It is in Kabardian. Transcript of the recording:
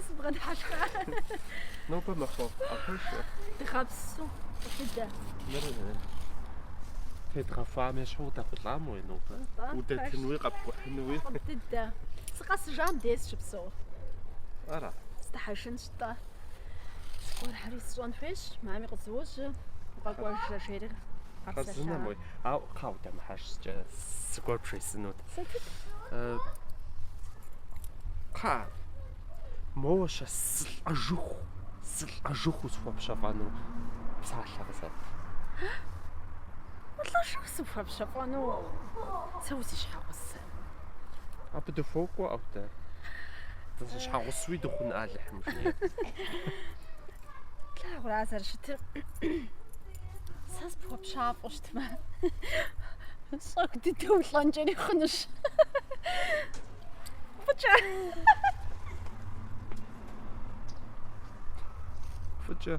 Сыбгъэдыхьэшха? Нобэ махуэфӏ ӏэпэшэ. Дыгъэпсу, фӏы дыдэ. Мыр тедгъэхуам ещхьу къыдэхъулӏам уей нобэ. Нтӏэ, Удэтынуи къэпкӏухьынуи. Фӏы дыдэ. Сыкъэсыжам дей сыщыпсэу. Ара? Сыдыхьэжынщ-тӏэ. Зыгуэрхэри сщӏэн хуейщ, мами къызожьэ, укъэкӏуэжрэ жери Хъарзынэм уей. Ауэ кхъа удэмыхьэж щӏыкӏэ зыгуэр бжесӏэнут. Сытыт? Кхъа, моуэ-щэ сылӏэжыху, сылӏэжыху схуэпщэфӏэну псалъэ къызэт. Улӏэжыху сыпхуэпщэфӏэну сэ узищхьэгъусэ. Абы дыхуокӏуэ, ӏэу дэ. Дызэщхьэгъусэуи дыхъун Алыхьым жиӏэ. Плъагъурэ зэрыщытыр? Сэ сыпхуэпщафӏэу щытмэ, щӏэх дыдэу улӏэнкӏэри хъунущ. Фӏыкӏэ. Фӏыкӏэ.